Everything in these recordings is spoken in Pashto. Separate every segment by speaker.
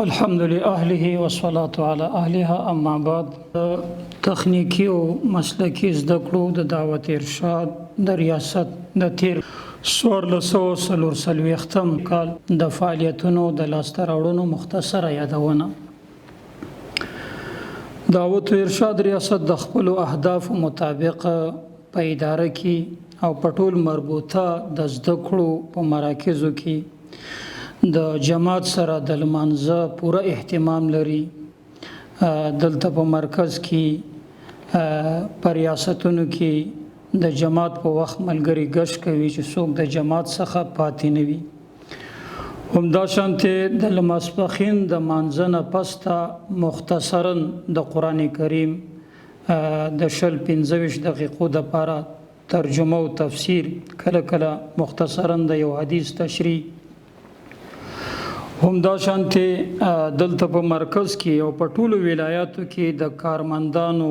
Speaker 1: الحمد لأهله والصلاة على اهلها، اما بعد. تخنیکی او مسلکي زده کړو د دعوت ارشاد د ریاست د تیر 1444 کال د فعالیتونو د لاسته راوړنو مختصره یادونه. دعوت ارشاد ریاست د خپلو اهدافو مطابق په اداره کې او په ټول مربوطه د زده کړو په مراکزو کې د جماعت سره د لمانځه پوره اهتمام لري. دلته په مرکز کې، په ریاستونو کې د جماعت په وخت ملګري ګشت کوي چې څوک د جماعت څخه پاتې نه وي. همدا شانته د لماسپخین د مانځه نه پسته مختصرا د قرآن کریم د 20 25 دقیقو دپاره ترجمه او تفسیر، کله کله مختصرا د یو حدیث تشریح. همدا شانته دلته په مرکز کې او په ټولو ولایاتو کې د کارمندانو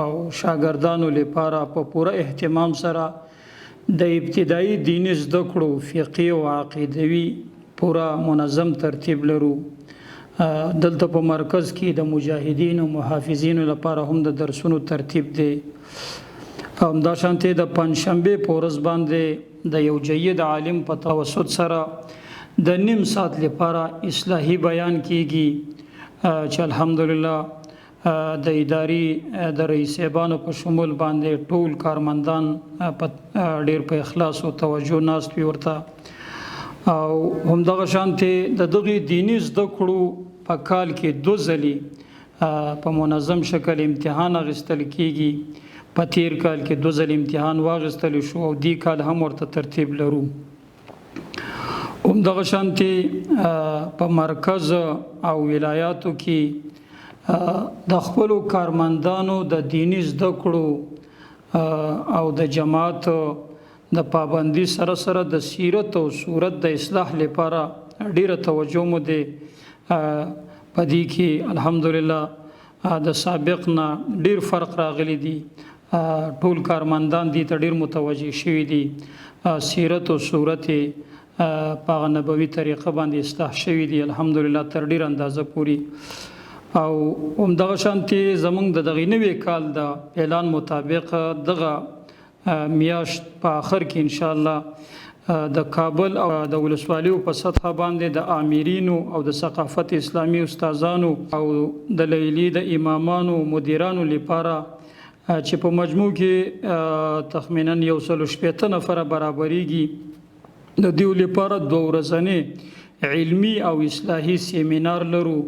Speaker 1: او شاګردانو لپاره په پوره اهتمام سره د ابتدایي دیني زده کړو فقهي او عقیدوي پوره منظم ترتیب لرو. دلته په مرکز کې د مجاهدینو محافظینو لپاره هم د درسونو ترتیب دی. همدا شانته د پنجشنبې په ورځ باندې د یو جید عالم په توسط سره د نیم ساعت لپاره اصلاحي بیان کیږي چې الحمدلله د اداري د رئیس صاحبانو په شمول باندې ټول کارمندان په ډیر په اخلاص او توجه ناست وي ورته. او همدغه شانته د دغې دیني زده کړو په کال کې دوه ځلې په منظم شکل امتحان اخیستل کیږي. په تیر کال کې دوه ځلې امتحان واخیستل شو او دی کال هم ورته ترتیب لرو. همدغه شانتې په مرکز او ولایاتو کې د خپلو کارمندانو د دیني زده کړو او د جماعت د پابندي سره سره د سیرت او صورت د اصلاح لپاره ډیره توجه مو دی. په دې کې الحمدلله د سابق نه ډیر فرق راغلی دی. ټول کارمندان دې ته ډیر متوجه شوي دي. سیرت او صورت په هغه نبوي طریقه باندې اصلاح شوي دي الحمدلله تر ډیر اندازه پوري. او همدغه شانتې زمونږ د دغې نوي کال د اعلان مطابق دغه میاشت په آخر کې انشاءالله د کابل او د ولسوالیو په سطح باندې د آمرینو او د ثقافت اسلامي استادانو او د لیلي د امامانو مدیرانو لپاره چې په مجموع کې تخمینا 160 نفره برابرېږي، د دیو لپاره دوه ورځنی علمي او اصلاحي سیمینار لرو.